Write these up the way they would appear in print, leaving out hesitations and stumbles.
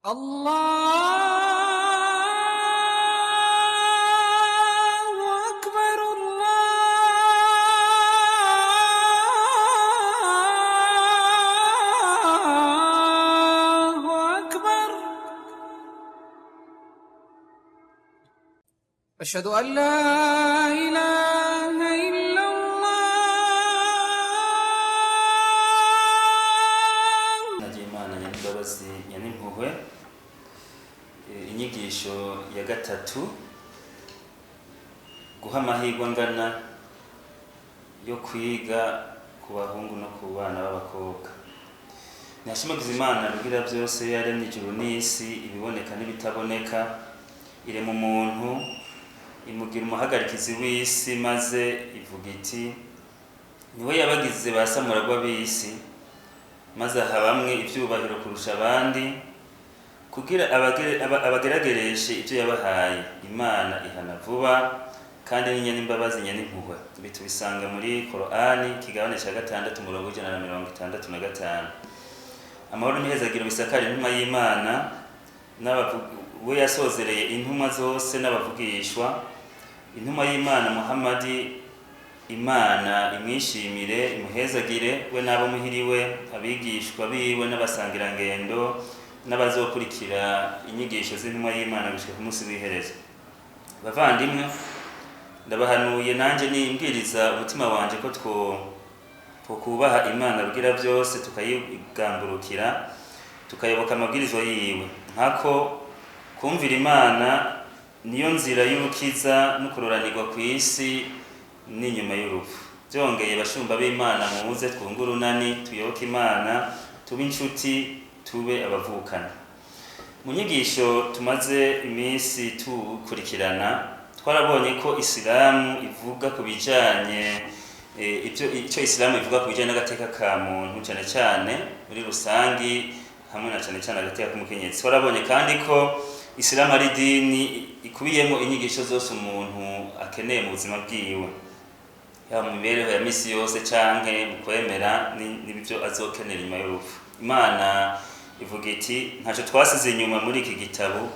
الله أكبر الله أكبر أشهد أن لا إله إلا الله. Imana nyenimbabazi nyenimpuhwe. Inyigisho ya gatatu, guha amahirwe angana yo kwiga ku bahungu no ku bana b'abakobwa. Ntihashimagiza Imana rugira byose, yaremye ijuru n'isi, ibiboneka n'ibitaboneka, irema umuntu, imugira umuhagarikizi w'isi, maze ivuga iti: niwe yabagize ba samuragwa b'isi, maze aha bamwe ivyubahiro kurusha abandi, kugira abageragereshe ivyo yabahaye. Imana ihana vuba kandi ni nyenimbabazi nyenimpuhwe. Ibi tubisanga muri Korani, kigabane ca 6, umurongo w'165. Amahoro n'imihezagiro bisakara intumwa y'Imana, we yasozereye intumwa zose n'abavugishwa, intumwa y'Imana Muhammadi. Imana imwishimire, imuhezagire, we n'abo muhiriwe, abigishwa biwe n'abasangirangendo n'abazokurikira inyigisho z'intumwa y'Imana gushika ku munsi w'iherezo. Bavandimwe, ndabahanuye nanjye nimbwiriza umutima wanje ko twokubaha Imana rugira byose, tukayigamburukira, tukayoboka amabwirizwa yiwe, nkako kumvira Imana niyo nzira y'urukiza no kuroranirwa ku isi n'inyuma y'urupfu. Byongeye, bashumba b'Imana, muze twunge urunani, tuyoboke Imana, tube inshuti, tube abavukana. Mu nyigisho tumaze iminsi tukurikirana, twarabonye ko Isilamu ivuga ku bijanye ibyo icyo Isilamu ivuga ku bijanye n'agateka ka muntu, cyane cyane muri rusangi, hamwe na cyane cyane agateka k'umukenyezi. Twarabonye kandi ko Isilamu ari idini ikubiyemo inyigisho zose umuntu akeneye mu buzima bwiwe, yaba mu mibereho ya misi yose canke mu kwemera n'ibyo azokenera inyuma y'urupfu. Imana ivuga iti: "Ntaco twasize inyuma muri iki gitabo."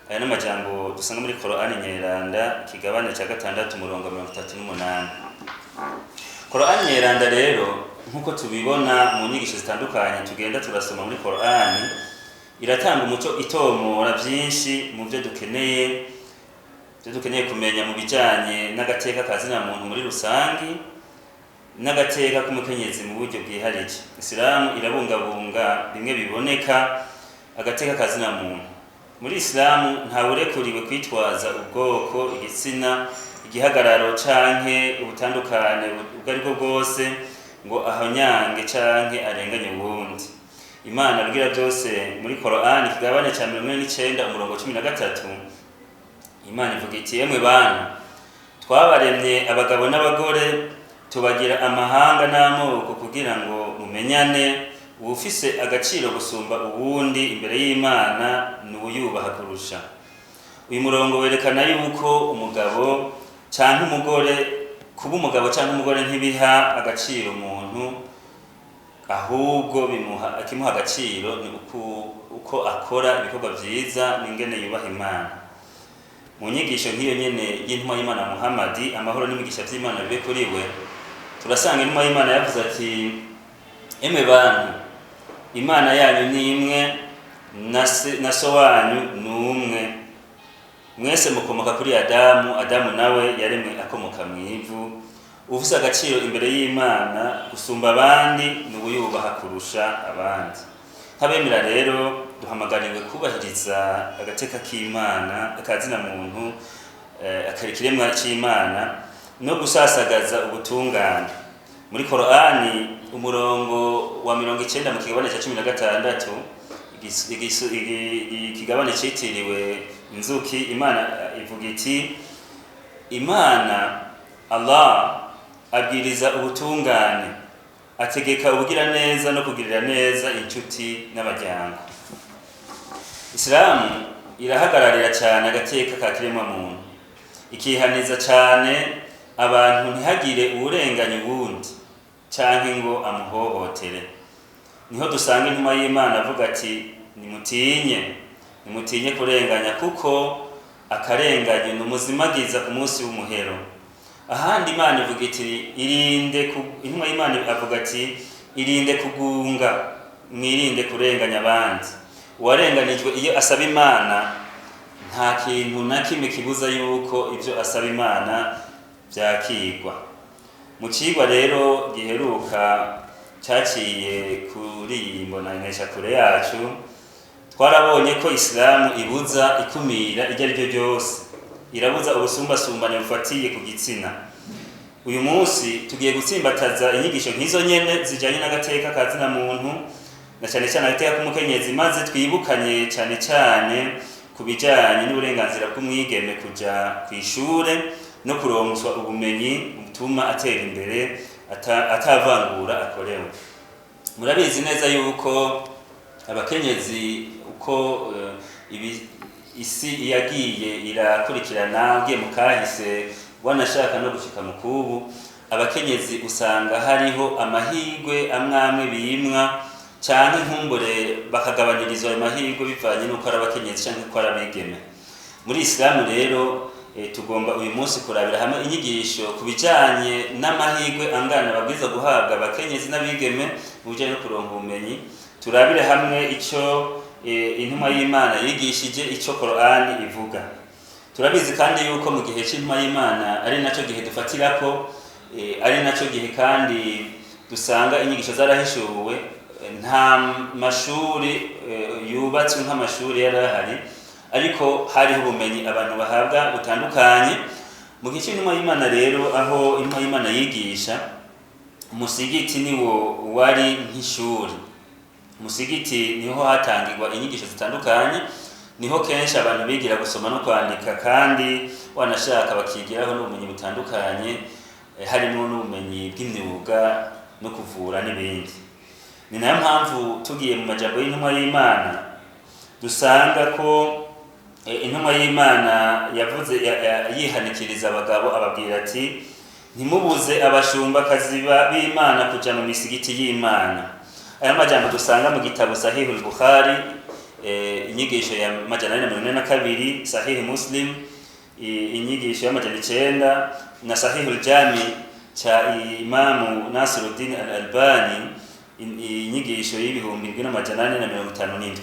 Aya ni amajambo dusanga muri Korani Nyeranda, ikigabane ca 6, umurongo wa 38. Korani Nyeranda rero, nk'uko tubibona mu nyigisho zitandukanye tugenda turasoma muri Korani, iratanga umuco, itomora byinshi mu byo dukeneye kumenya mu bijanye n'agateka ka zina muntu muri rusangi n'agateka k'umukenyezi mu buryo bwihariye. Isilamu irabungabunga bimwe biboneka agateka ka zina muntu. Muri Isilamu ntawurekuriwe kwitwaza ubwoko, igitsina, igihagararo canke ubutandukane ubwo aribwo bwose ngo ahonyange canke arenganye uwundi. Imana rugira byose, muri Korani, ikigabane ca 49, umurongo 13, Imana ivuga iti: "Yemwe bantu, twabaremye abagabo n'abagore, tubagira amahanga n'amoko kugira ngo mumenyane. Uwufise agaciro gusumba uwundi imbere y'Imana ni uwuyubaha kurusha." Uyu murongo werekana yuko umugabo canke umugore, kuba umugabo canke umugore ntibiha agaciro umuntu, ahubwo bimuha, akimuha agaciro ni uko akora ibikorwa vyiza n'ingene yubaha Imana. Mu nyigisho nk'iyo nyene y'intumwa y'Imana Muhammadi, amahoro n'imigisha vy'Imana bibe kuri we, turasanga intumwa y'Imana yavuze ati: "Emwe bantu, Imana yanyu ni imwe, na so wanyu ni umwe. Mwese mukomoka kuri Adamu, Adamu nawe yaremwe akomoka mu ivu. Ufise agaciro imbere y'Imana gusumba abandi ni uwuyubaha kurusha abandi." Nk'abemera rero, duhamagariwe kubahiriza agateka k'Imana, akazina muntu, akari ikiremwa c'Imana, no gusasagaza ubutungane. Muri Korani, umurongo wa 90 mu kigabane ca 16, ikigabane citiriwe inzuki, Imana ivuga iti: "Imana Allah abwiriza ubutungane, ategeka ubugira neza no kugirira neza inshuti n'abaryango." Isilamu irahagararira cyane agateka ka kiremwa muntu, ikihaniza cyane abantu ntihagire uwurenganya uwundi canke ngo amuhohotere. Niho dusanga intumwa y'Imana avuga ati: "Nimutinye Nimutinye kurenganya, kuko akarenganyo ni umuzimagiza ku munsi w'umuhero. Ahandi Imana ivuga iti irinde, intumwa y'Imana avuga ati irinde kugunga, mwirinde kurenganya abandi. Uwarenganijwe iyo asaba Imana, nta kintu na kimwe kibuza yuko ibyo asaba Imana byakigwa. Mu cigwa rero giheruka cyaciye kuri iyi mbonaneshakure yacu, twarabonye ko Isilamu ibuza ikumira iryo ari ryo ryose, irabuza ubusumbasumbane bufatiye ku gitsina. Uyu munsi tugiye gutsimbataza inyigisho nk'izo nyene zijanye n'agateka ka zina muntu, na cyane cyane agateka k'umukenyezi, maze twibukanye cyane cyane ku bijanye n'uburenganzira bw'umwigeme kuja kw'ishure no kuronswa ubumenyi butuma atera imbere atavangura akorewe. Murabizi neza yuko abakenyezi uko isi yagiye irakurikirana, ugiye mu kahise wanashaka no gushika mu kubu, abakenyezi usanga hariho amahirwe amwe amwe bimwa, canke nkumbure bakagabanyirizwa ayo mahirwe bivanye n'uko ari abakenyezi canke uko ari abigeme. Muri Isilamu rero tugomba uyu munsi kurabira hamwe inyigisho ku bijanye n'amahirwe angana babwirizwa guhabwa abakenyezi n'abigeme mu bijanye no kuronka ubumenyi. Turabire hamwe ico intumwa y'Imana yigishije, ico Korani ivuga. Turabizi kandi yuko mu gihe c'intumwa y'Imana ari naco gihe dufatirako, ari naco gihe kandi dusanga inyigisho zarahishuwe. Nta mashuri yubatswe nk'amashuri yari ahari, ariko hariho ubumenyi abantu bahabwa butandukanye. Mu gihe c'intumwa y'Imana rero, aho intumwa y'Imana yigisha, umusigiti niwo wari nk'ishuri. Umusigiti niho hatangirwa inyigisho zitandukanye, niho kenshi abantu bigira gusoma no kwandika, kandi wanashaka bakigiraho n'ubumenyi butandukanye, harimo n'ubumenyi bw'imyuga no kuvura n'ibindi. Ni nayo mpamvu tugiye mu majambo y'intumwa y'Imana dusanga ko intumwa y'Imana yavuze yihanikiriza abagabo, ababwira ati ntimubuze abashumbakazi b'Imana kuja mu misigiti y'Imana. Aya majambo dusanga mu gitabo Sahihul Bukhari, inyigisho ya 442, Sahihi Muslim inyigisho ya 900, na Sahihul Jami cha Imamu Nasiruddin Al-Albani, inyigisho y'7457.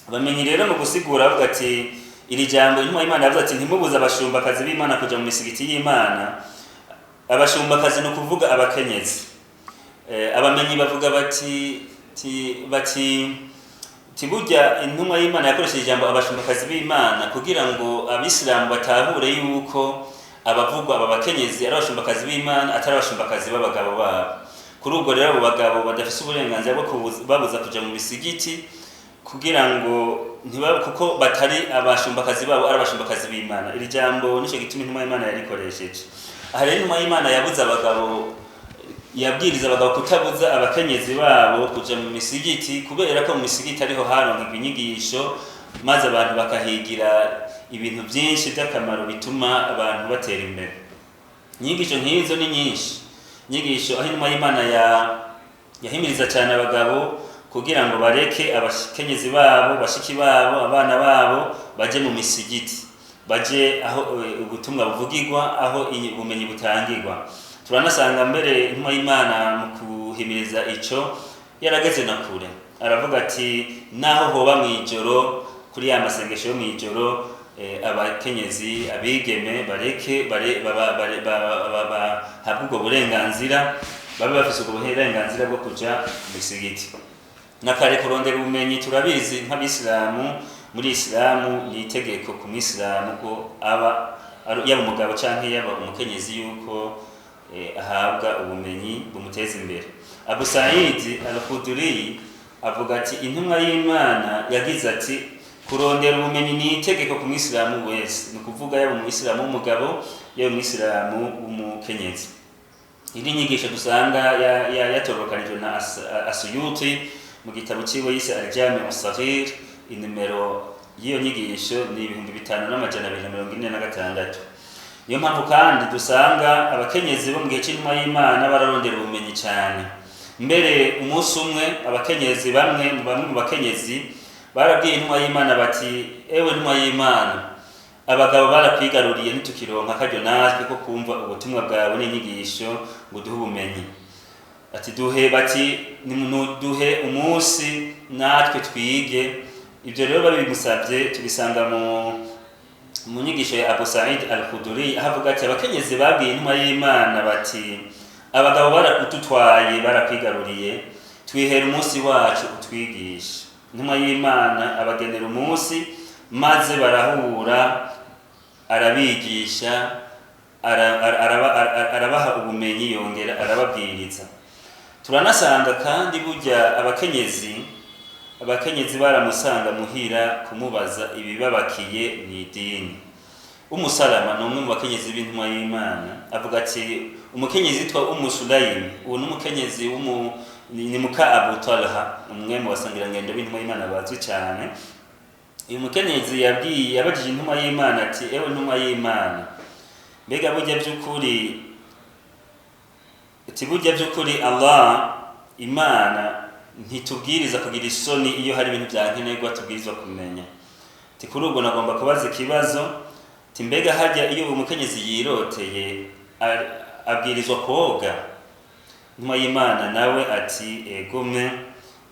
Abamenyi rero mu gusigura bavuga ati iri jambo intumwa y'Imana yavuze ati ntimubuze abashumbakazi b'Imana kuja mu misigiti y'Imana. Abashumbakazi ni ukuvuga abakenyezi. Abamenyi bavuga bati burya intumwa y'Imana yakoresheje ijambo abashumbakazi b'Imana kugira ngo abisilamu batahure yuko abavugwa aba bakenyezi ari abashumbakazi b'Imana, atari abashumbakazi b'abagabo babo. Kuri ubwo rero abo bagabo badafise uburenganzira bwo babuza kuja mu misigiti, kugira ngo kuko batari abashumbakazi babo, ari abashumbakazi b'Imana. Iri jambo nico gituma intumwa y'Imana yarikoresheje. Aha rero intumwa y'Imana yabuze abagabo, yabwiriza abagabo kutabuza abakenyezi babo kuja mu misigiti, kubera ko mu misigiti ariho haronkegwa inyigisho, maze abantu bakahigira ibintu byinshi by'akamaro bituma abantu batera imbere. Inyigisho nk'izo ni nyinshi, inyigisho aho intumwa y'Imana yahimiriza cyane abagabo kugira ngo bareke abakenyezi babo, bashiki babo, abana babo baje mu misigiti, baje aho ubutumwa buvugirwa, aho ubumenyi butangirwa. Turanasanga mbere intumwa y'Imana mu kuhimiriza ico yarageze na kure, aravuga ati naho hoba mw'ijoro, kuri ya masengesho yo mw'ijoro, abakenyezi abigeme bareke bahabwe ubwo burenganzira, babe bafise ubwo burenganzira bwo kuja mu misigiti. Na kare kurondera ubumenyi turabizi nk'abisilamu, muri Isilamu ni itegeko ku mwisilamu ko aba yaba umugabo canke yaba umukenyezi yuko ahabwa ubumenyi bumuteza imbere. Abu Sa'id al-Khudri avuga ati intumwa y'Imana yagize ati kurondera ubumenyi ni itegeko ku mwisilamu wese, ni ukuvuga yaba umwisilamu w'umugabo yaba umwisilamu w'umukenyezi. Iri nyigisho dusanga yatorokanijwe na Asuyuti mu gitabo ciwe yise Al-Jami' as-Saghir. Inimero y'iyo nyigisho ni 5246. Niyo mpamvu kandi dusanga abakenyezi bo mu gihe c'intumwa y'Imana bararondera ubumenyi cyane. Mbere umunsi umwe abakenyezi bamwe mu bakenyezi Barabwiye intumwa y'Imana bati: "Ewe ntumwa y'Imana, abagabo barakwigaruriye, ntitukironka akaryo natwe ko kumva ubutumwa bwawe n'inyigisho ngo duhe ubumenyi." Ati: "Duhe," bati, "duhe umunsi natwe twige." Ibyo rero babimusabye, tubisanga mu nyigisho ya Abu Sa'id al-Khudri, aho avuga ati: "Abakenyezi babwiye intumwa y'Imana bati: 'Abagabo barakudutwaye, barakwigaruriye, twihera umunsi wacu utwigisha.' Intumwa y'Imana abagenera umunsi, maze barahura, arabigisha, arabaha ubumenyi, yongera arababwiriza." Turanasanga kandi burya abakenyezi baramusanga muhira kumubaza ibibabakiye mu idini. Umusalama ni umwe mu bakenyezi b'intumwa y'Imana, avuga ati: umukenyezi yitwa Umu Sulayimi, uwo ni umukenyezi ni muka Abu Talha, umwe mu basangirangendo b'intumwa y'Imana bazwi cyane. Uyu mukenyezi yabajije intumwa y'Imana ati: "Ewe ntumwa y'Imana, mbega burya by'ukuri," ati, "burya by'ukuri Allah Imana ntitubwiriza kugira isoni iyo hari ibintu bya nkenerwa tubwirizwa kumenya?" Ati: "Kuri ubwo nagomba kubaza ikibazo." Ati: "Mbega harya iyo umukenyezi yiroteye abwirizwa koga?" Intumwa y'Imana nawe ati: "Egome,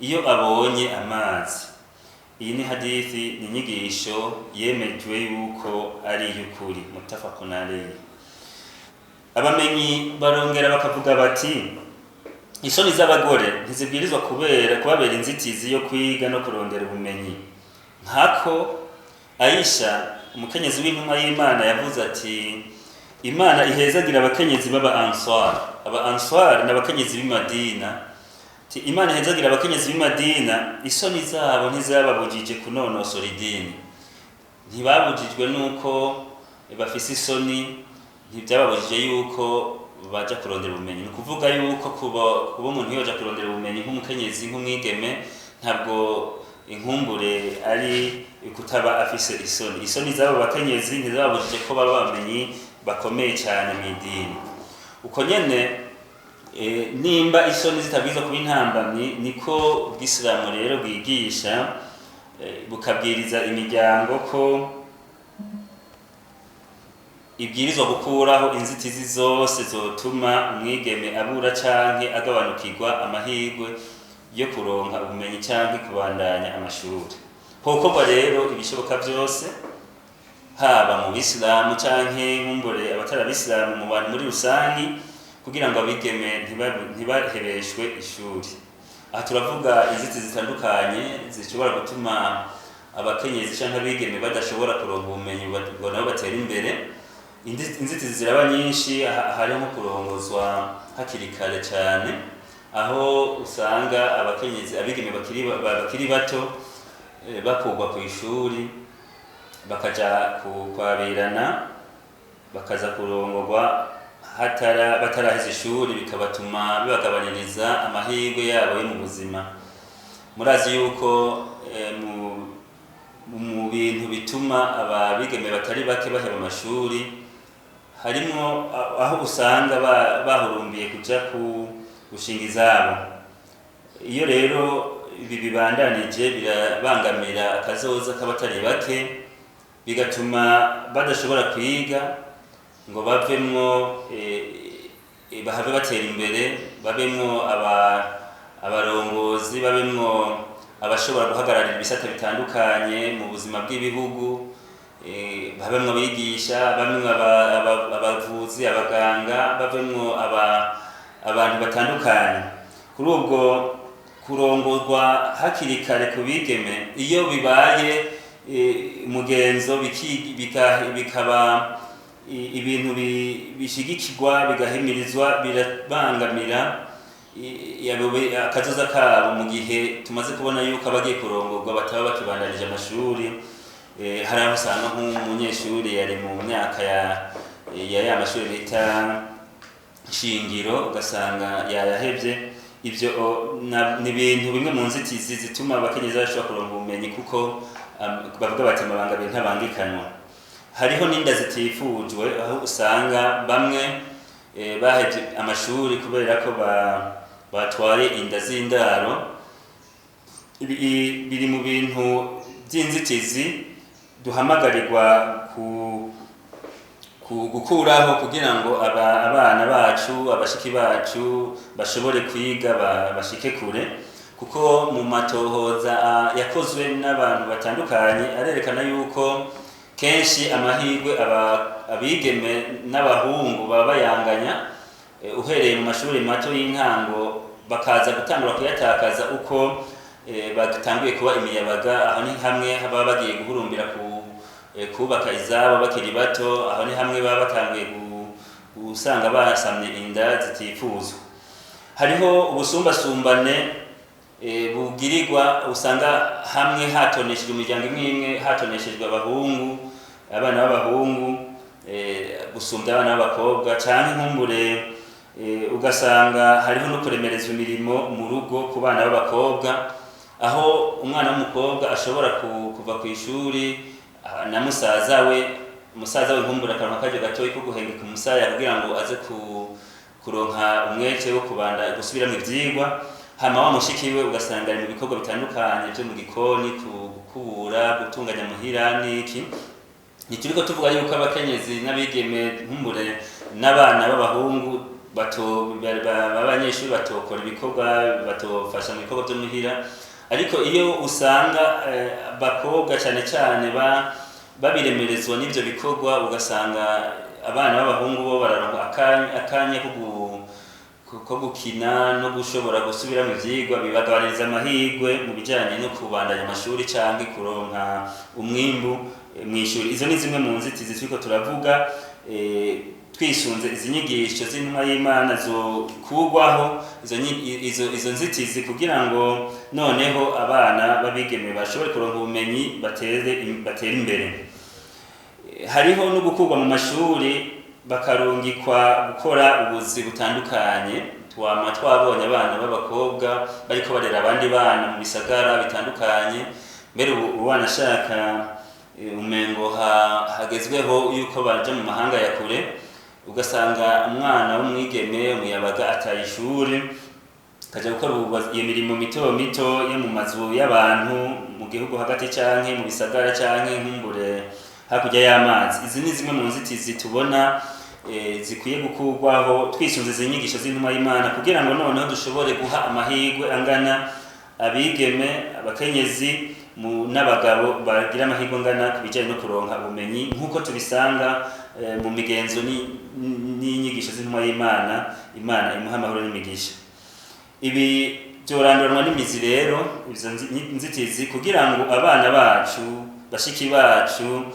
iyo abonye amazi." Iyi ni hadithi, ni inyigisho yemejwe yuko ari iy'ukuri, muttafaqun alayhi. Abamenyi barongera bakavuga bati: isoni z'abagore ntizibwirizwa kubabera inzitizi yo kwiga no kurondera ubumenyi. Nkako Aisha, umukenyezi w'intumwa y'Imana, yavuze ati: "Imana ihezagira abakenyezi b'aba Ansar." Aba Ansar ni abakenyezi b'i Madina. Ati: "Imana ihezagira abakenyezi b'i Madina, isoni zabo ntizababujije kunonosora idini." Ntibabujijwe nuko bafise isoni, ntibyababujije yuko baja kurondera ubumenyi. Ni ukuvuga yuko kuba umuntu yoja kurondera ubumenyi nk'umukenyezi, nk'umwigeme, ntabwo inkumbure ari kutaba afise isoni. Isoni z'abo bakenyezi ntizababujije ko baba bamenyi bakomeye cyane mu idini. Uko nyene, nimba isoni zitabwirizwa kuba intambamyi, niko ubwisilamu rero bwigisha, bukabwiriza imiryango ko ibwirizwa gukuraho inzitizi zose zotuma umwigeme abura canke agabanukirwa amahirwe yo kuronka ubumenyi canke kubandanya amashuri. Hokorwa rero ibishoboka byose, haba mu bisilamu canke nkumbure abatari abisilamu, mu bantu muri rusangi, kugira ngo abigeme ntibahebeshwe ishuri. Aha turavuga inzitizi zitandukanye zishobora gutuma abakenyezi canke abigeme badashobora kuronka ubumenyi ngo nabo batere imbere. Inzitizi ziraba nyinshi. Hariho nko kurongozwa hakiri kare cyane, aho usanga abakenyezi, abigeme bakiri bato, bakurwa ku ishuri, bakaja kwabirana, bakaza kurongorwa bataraheza ishuri, bikabatuma bibagabaniriza amahirwe yabo yo mu buzima. Murazi yuko mu bintu bituma ababigeme batari bake baheba amashuri harimwo aho usanga bahurumbiye kuja gushinga izabo. Iyo rero ibi bibandanije, birabangamira akazoza k'abatari bake, bigatuma badashobora kwiga ngo bavemwo, bahave batera imbere, babemwo abarongozi, babemwo abashobora guhagararira ibisata bitandukanye mu buzima bw'ibihugu, babemwo abigisha, babemwo abavuzi, abaganga, bavemwo abantu batandukanye. Kuri ubwo kurongorwa hakiri kare ku bigeme, iyo bibaye umugenzo, bikaba ibintu bishigikirwa, bigahimirizwa, birabangamira akazoza kabo, mu gihe tumaze kubona yuko abagiye kurongorwa bataba bakibandanije amashuri. Hari aho usanga nk'umunyeshuri yari mu myaka ya mashuri bita shingiro, ugasanga yayahevye. Ivyo ni ibintu bimwe mu nzitizi zituma abakenyezi bashobora kuronka ubumenyi, kuko bavuga bati: "Amabanga abiri ntabangikanwa." Hariho n'inda zitifujwe, aho usanga bamwe bahevye amashuri kubera ko batwaye inda z'indaro. Biri mu bintu by'inzitizi duhamagarirwa ku gukuraho kugira ngo abana bacu, abashiki bacu bashobore kwiga, bashike kure, kuko mu matohoza yakozwe n'abantu batandukanye arerekana yuko kenshi amahirwe abigeme n'abahungu baba bayanganya, uhereye mu mashuri mato y'intango, bakaza gutangura kuyatakaza uko batanguye kuba imiyabaga. Aho ni hamwe baba bagiye guhurumbira kubaka izabo bakiri bato. Aho ni hamwe baba batanguye gusanga basamye inda zitifuzwa. Hariho ubusumbasumbane bugirirwa, usanga hamwe hatoneshejwe imiryango imwe imwe hatoneshejwe abahungu, abana b'abahungu gusumbya abana b'abakobwa, canke nkumbure ugasanga hariho no kuremerezwa imirimo mu rugo ku bana b'abakobwa, aho umwana w'umukobwa ashobora kuva ku ishuri na musaza we nkumbure akaronka akaryo gatoyi ko guhengeka umusaya kugira ngo aze kuronka umwete wo kubanda gusubiramwo ivyigwa, hama wa mushiki we ugasanga ari mu bikorwa bitandukanye vyo mu gikoni, gukubura, gutunganya muhira n'iki. Ntituriko tuvuga yuko abakenyezi n'abigeme nkumbure n'abana b'abahungu b'abanyeshuri batokora ibikorwa, batofasha mu bikorwa vyo muhira, ariko iyo usanga abakobwa cane cane babiremerezwa n'ivyo bikorwa, ugasanga abana b'abahungu bo bararonka akanya ko gukina no gushobora gusubira mu vyigwa, bibagabaniriza amahirwe mu bijanye no kubandanya amashuri canke kuronka umwimbu mw'ishuri. Izo ni zimwe mu nzitizi turiko turavuga, twisunze izi nyigisho z'intumwa y'Imana zokurwaho izo nzitizi, kugira ngo noneho abana b'abigeme bashobore kuronka ubumenyi, batere imbere. Hariho no gukurwa mu mashuri bakarungikwa gukora ubuzi butandukanye. Twama twabonye abana b'abakobwa bariko barera abandi bana mu bisagara bitandukanye. Mbere ubu wanashaka umengo hagezweho yuko baja mu mahanga ya kure, ugasanga umwana w'umwigeme umuyabaga ataye ishuri akaja gukora iyo mirimo mito mito yo mu mazu y'abantu mu gihugu hagati canke mu bisagara canke nkumbure hakurya y'amazi. Izi ni zimwe mu nzitizi tubona zikwiye gukurwaho twisunze izi nyigisho z'intumwa y'Imana, kugira ngo noneho dushobore guha amahirwe angana abigeme, abakenyezi n'abagabo, bagira amahirwe angana ku bijanye no kuronka ubumenyi, nk'uko tubisanga mu migenzo n'inyigisho z'intumwa y'Imana, Imana imuha amahoro n'imigisha. Ibi byoranduranwa n'imizi rero izo nzitizi, kugira ngo abana bacu, bashiki bacu,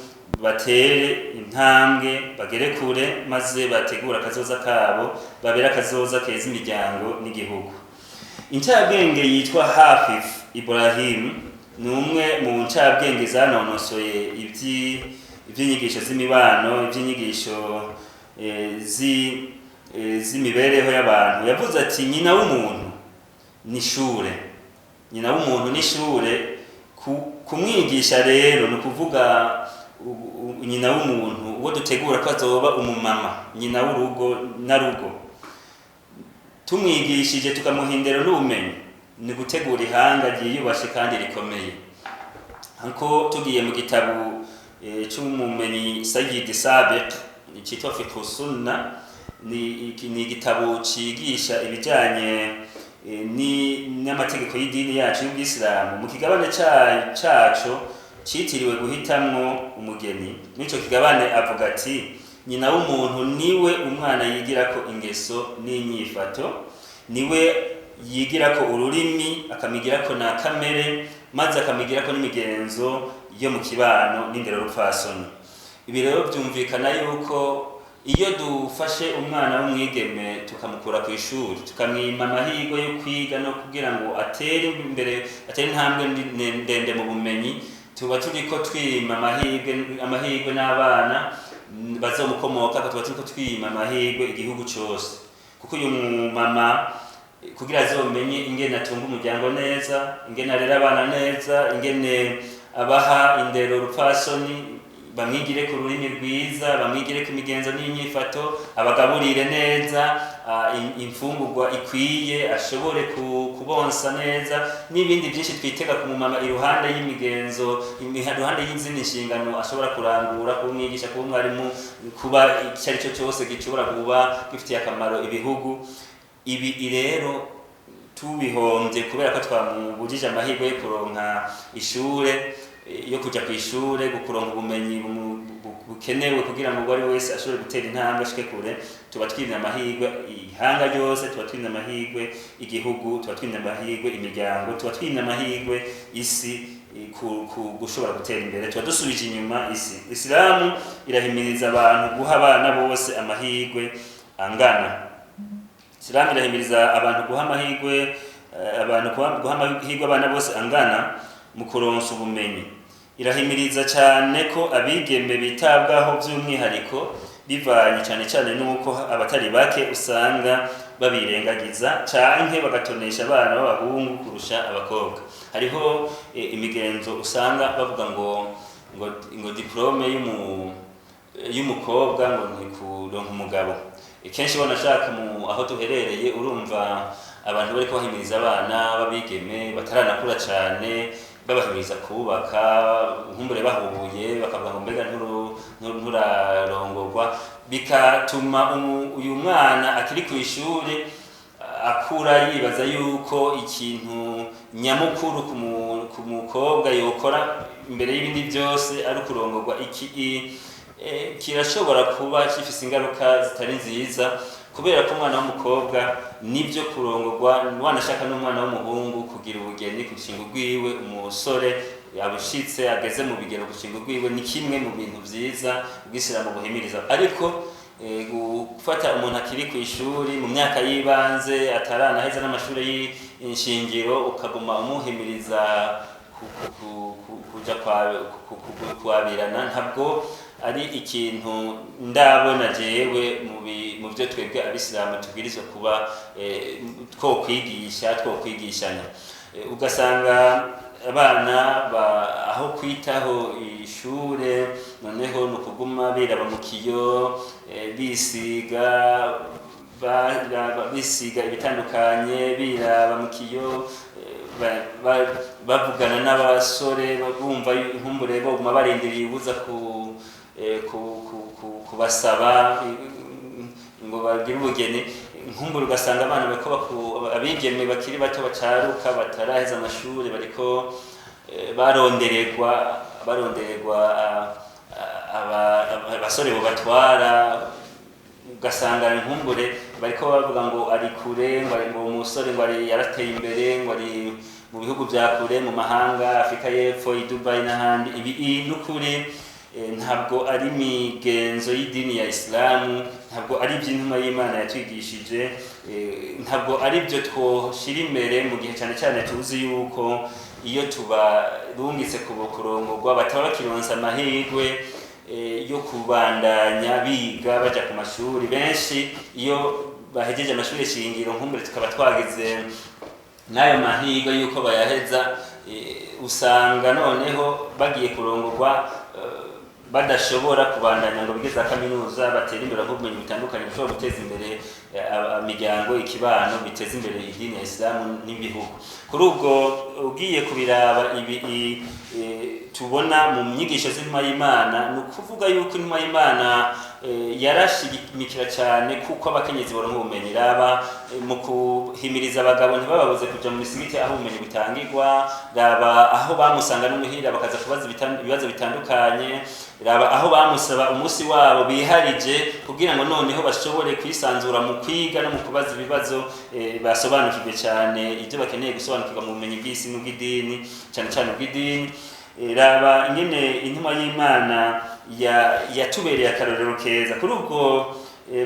batere intambwe bagere kure, maze bategure akazoza kabo, babere akazoza keza imiryango n'igihugu. Incabwenge yitwa Hafif Ibrahim ni umwe mu ncabwenge zanonosoye ivy'inyigisho z'imibano, ivy'inyigisho z'imibereho y'abantu. Yavuze ati: "Nyina w'umuntu ni ishure, nyina w'umuntu ni ishure." Kumwigisha rero ni ukuvuga nyina w'umuntu uwo dutegura ko azoba umumama, nyina w'urugo na rugo, tumwigishije tukamuha indero n'ubumenyi, ni gutegura ihanga ryiyubashe kandi rikomeye. Nko tugiye mu gitabo c'umumenyi Sayyid Sabiq citwa Fiqh Sunna, ni igitabo cigisha ibijanye n'amategeko y'idini yacu y'Ubwisilamu. Mu kigabane caco citiriwe guhitamwo umugeni, mw'ico kigabane avuga ati: "Nyina w'umuntu niwe umwana yigirako ingeso n'inyifato, niwe yigirako ururimi, akamigirako na kamere, maze akamigirako n'imigenzo yo mu kibano n'indero rupfasoni." Ibi rero byumvikana yuko iyo dufashe umwana w'umwigeme tukamukura ku ishuri, tukamwima amahirwe yo kwiga no kugira ngo atere imbere, atere intambwe ndende mu bumenyi, tuba turiko twima amahirwe n'abana bazomukomoka, tuba turiko twima amahirwe igihugu cose, kuko uyu mumama kugira azomenye ingene atunga umuryango neza, ingene arera abana neza, ingene abaha indero rupfasoni. Bamwigire ku rurimi rwiza, bamwigire ku migenzo n'inyifato, abagaburire neza imfungurwa ikwiye, ashobore kubonsa neza n'ibindi byinshi twitega ku mumama iruhande y'imigenzo, iruhande y'izindi nshingano ashobora kurangura, kuba umwigisha, kuba umwarimu, kuba icyo ari cyo cyose gishobora kuba gifitiye akamaro ibihugu. Ibi rero tubihombye kubera ko twamubujije amahirwe yo kuronka ishure, yo kuja ku ishure, kuronka ubumenyi bukenewe kugira ngo uwo ari we wese ashobore gutera intambwe ashike kure, tuba twimye amahirwe ihanga ryose, tuba twimye amahirwe igihugu, tuba twimye amahirwe imiryango, tuba twimye amahirwe isi gushobora gutera imbere, tuba dusubije inyuma isi. Isilamu irahimiriza abantu guha abana bose amahirwe angana. Isilamu irahimiriza abantu guha amahirwe abantu guha amahirwe abana bose angana mu kuronsa ubumenyi. Irahimiriza cyane ko abigeme bitabwaho by'umwihariko, bivanye cyane cyane n'uko abatari bake usanga babirengagiza canke bagatonesha abana b'abahungu kurusha abakobwa. Hariho imigenzo usanga bavuga ngo diplôme y'umukobwa ngo ni kuronka umugabo. Kenshi banashaka mu aho duherereye, urumva abantu bariko bahimiriza abana b'abigeme bataranakura cane, babahimiriza kubaka, nkumbure bahubuye bakavuga ngo mbega nturarongorwa, bikatuma uyu mwana akiri ku ishuri akura yibaza yuko ikintu nyamukuru ku mukobwa yokora imbere y'ibindi byose ari ukurongorwa. Iki kirashobora kuba gifise ingaruka zitari nziza, kubera ko umwana w'umukobwa nibyo kurongorwa, wanashaka n'umwana w'umuhungu kugira ubugeni, gushinga urwiwe, umusore yabushitse ageze mu bigero gushinga urwiwe ni kimwe mu bintu vyiza ubwisilamu buhimiriza. Ariko gufata umuntu akiri ku ishuri mu myaka y'ibanze, ataranaheza n'amashuri y'inshingiro, ukaguma umuhimiriza kuja kwabirana, ntabwo ari ikintu ndabona jewe mu byo twebwe abisilamu tubwirizwa kuba twokwigisha, twokwigishanya. Ugasanga abana aho kwitaho ishure noneho ni ukuguma biraba mu kiyo, bisiga bisiga ibitandukanye, biraba mu kiyo, bavugana n'abasore, bumva inkumbure boguma barindiriye ubuza kubasaba ngo bagire ubugeni. Nkumbure ugasanga abana bariko abigeme bakiri bato bacaruka bataraheza amashuri bariko barondererwa abasore bobatwara. Ugasanga inkumbure bariko bavuga ngo ari kure, ngo umusore ngo ari yarateye imbere, ngo ari mu bihugu vya kure, mu mahanga, Afrika y'Epfo, i Dubai n'ahandi. Ibi n'ukuri ntabwo ari imigenzo y'idini ya Isilamu, ntabwo ari iby'intumwa y'Imana yatwigishije, ntabwo ari byo twoshira imbere mu gihe cyane cyane tuzi yuko iyo tubarungitse kurongorwa bataba bakironsa amahirwe yo kubandanya biga baja ku mashuri. Benshi iyo bahejeje amashuri shingiro, nkumbure tukaba twagize n'ayo mahirwe yuko bayaheza, usanga noneho bagiye kurongorwa, badashobora kubandanya ngo bige za kaminuza, batere imbere nk'ubumenyi butandukanye bushobora guteza imbere imiryango, ikibano, biteza imbere idini ya Isilamu n'ibihugu. Kuri ubwo ugiye kubiraba ibi tubona mu nyigisho z'intumwa y'Imana, ni ukuvuga yuko intumwa y'Imana yarashimikira cyane kuko abakenyezi baronka ubumenyi. Raba mu kuhimiriza abagabo ntibababuze kuja mu misigiti aho ubumenyi butangirwa, raba aho bamusanga n'umuhira bakaza kubaza ibibazo bitandukanye, raba aho bamusaba umunsi wabo biharije kugira ngo noneho bashobore kwisanzura mu kwiga no mu kubaza ibibazo, basobanukirwe cyane ibyo bakeneye gusobanukirwa mu bumenyi bw'isi n'ubw'idini, cyane cyane ubw'idini. Raba ingene intumwa y'Imana yatubereye akarorero keza. Kuri ubwo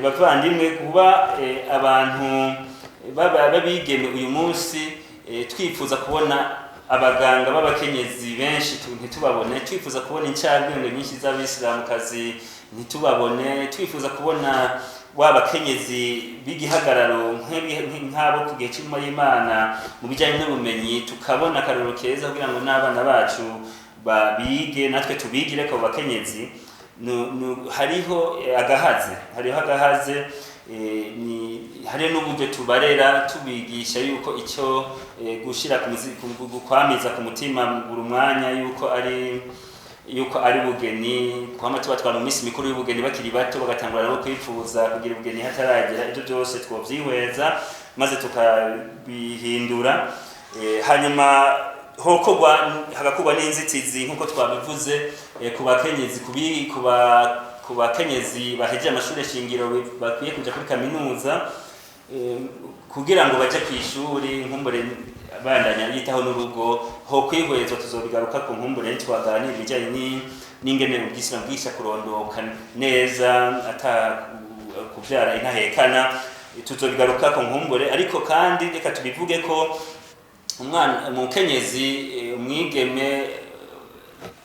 bavandimwe, kuba abantu babigeme uyu munsi twifuza kubona abaganga b'abakenyezi benshi ntitubabone, twifuza kubona incabwenge nyinshi z'abisilamukazi ntitubabone, twifuza kubona wa bakenyezi b'igihagararo nk'abo ku gihe cy'intumwa y'Imana mu bijyanye n'ubumenyi, tukabona akarorero keza kugira ngo n'abana bacu Bige natwe tubigire ko bakenyezi. Hariho agahaze, hariho agahaze, ni hariho n'uburyo tubarera, tubigisha yuko icyo gushira ku kwamiza ku mutima buri mwanya yuko ari bugeni, kwama tubatwara mu minsi mikuru y'ubugeni bakiri bato, bagatangura nabo kwifuza kugira ubugeni hataragera. Ibyo byose twovyihweza maze tukabihindura. Hanyuma hokorwa, hagakorwa n'inzitizi nk'uko twabivuze, ku bakenyezi, ku bakenyezi bahejeje amashuri shingiro bakwiye kuja kuri kaminuza, kugira ngo baje kw'ishuri, nkumbure bandanya yitaho n'urugo. Ho kwihwezwa, tuzobigaruka ku nkumbure nitwaganira ibijanye n'ingene ubwisina bwisha kurondoka neza ata kuvyara intahekana, tuzobigaruka ku nkumbure. Ariko kandi reka tubivuge ko umwana, umukenyezi, umwigeme,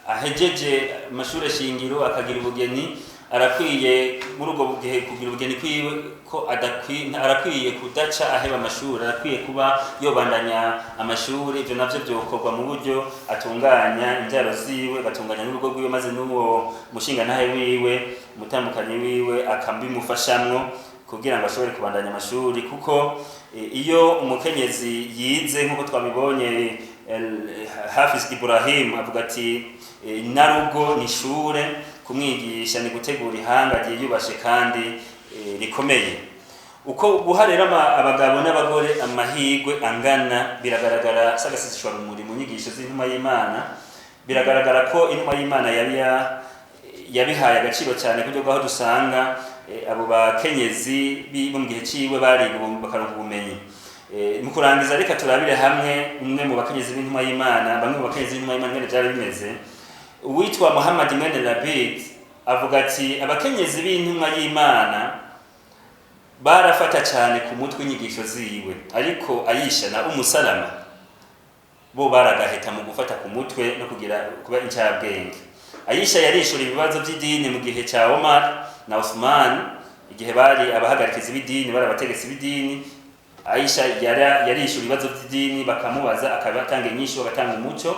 ahejeje amashuri shingiro akagira ubugeni, arakwiye muri ubwo gihe kugira ubugeni kwiwe ko adakwiye, arakwiye kudaca aheba amashuri, arakwiye kuba yobandanya amashuri. Ivyo navyo vyokorwa mu buryo atunganya imvyaro ziwe, agatunganya n'urugo rwiwe, maze n'uwo mushingantahe wiwe, umutambukanyi wiwe, akabimufashamwo kugira ngo ashobore kubandanya amashuri. Kuko iyo umukenyezi yize, nk'uko twabibonye, Hafiz Ibrahim avuga ati: "Narugo ni ishure, kumwigisha ni gutegura ihanga ryiyubashe kandi rikomeye." Uko guha rero abagabo n'abagore amahirwe angana biragaragara sagaseseshwa rumuri mu nyigisho z'intumwa y'Imana. Biragaragara ko intumwa y'Imana yari yabihaye agaciro cyane, kuburyo bwaho dusanga abo bakenyezi bo mu gihe ciwe bariga bakaronka ubumenyi. Mu kurangiza, reka turabire hamwe umwe mu bakenyezi b'intumwa y'Imana, bamwe mu bakenyezi b'intumwa y'Imana, ingene vyari bimeze. Uwitwa Muhammad mwene Labid avuga ati: "Abakenyezi b'intumwa y'Imana barafata cyane ku mutwe inyigisho ziwe, ariko Ayisha na Umusalama bo baragaheta mu gufata ku mutwe no kugira kuba incabwenge. Ayisha yarishura ibibazo by'idini mu gihe cya Omar na Uthman, igihe bari abahagarikizi b'idini, bari abategetsi b'idini. Aisha yarishura ibibazo by'idini, bakamubaza akabatanga inyishu, agatanga umuco.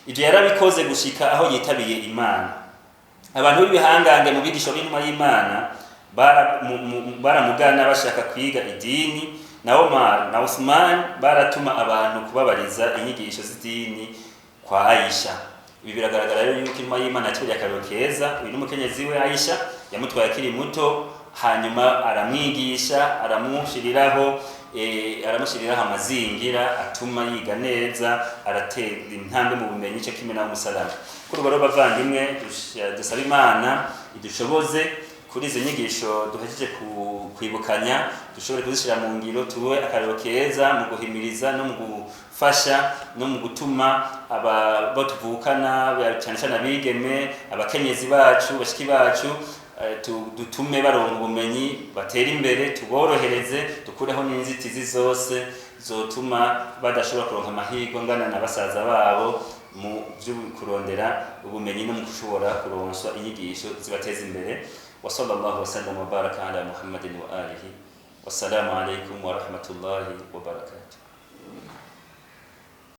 Ibyo yarabikoze gushika aho yitabiye Imana. Abantu b'ibihangange mu bigisho b'intumwa y'Imana baramugana bashaka kwiga idini, na Omar na Uthman baratuma abantu kubabariza inyigisho z'idini kwa Aisha." Ibi biragaragara rero yuko intumwa y'Imana yaturiye akarero keza. Uyu n'umukenyezi we Aisha yamutwaye akiri muto, hanyuma aramwigisha, aramushiriraho amazingira atuma yiga neza, aratera intambwe mu bumenyi, cyo kimwe na umusaraba. Kuri ubu rero, bavandimwe, dusaba Imana idushoboze kuri izo nyigisho duhejeje kwibukanya, dushobore kuzishyira mu ngiro, tube akarero keza mu guhimiriza no mu gufasha no mu gutuma aba bo tuvukana, cyane cyane abigeme, abakenyezi bacu, bashiki bacu, dutume baronka ubumenyi, batere imbere, tuborohereze, dukureho n'inzitizi zose zotuma badashobora kuronka amahirwe angana na basaza babo mu byo kurondera ubumenyi no mu gushobora kuronswa inyigisho zibateza imbere. وصلى الله وسلم وبارك على محمد وآله، والسلام عليكم ورحمة الله وبركاته.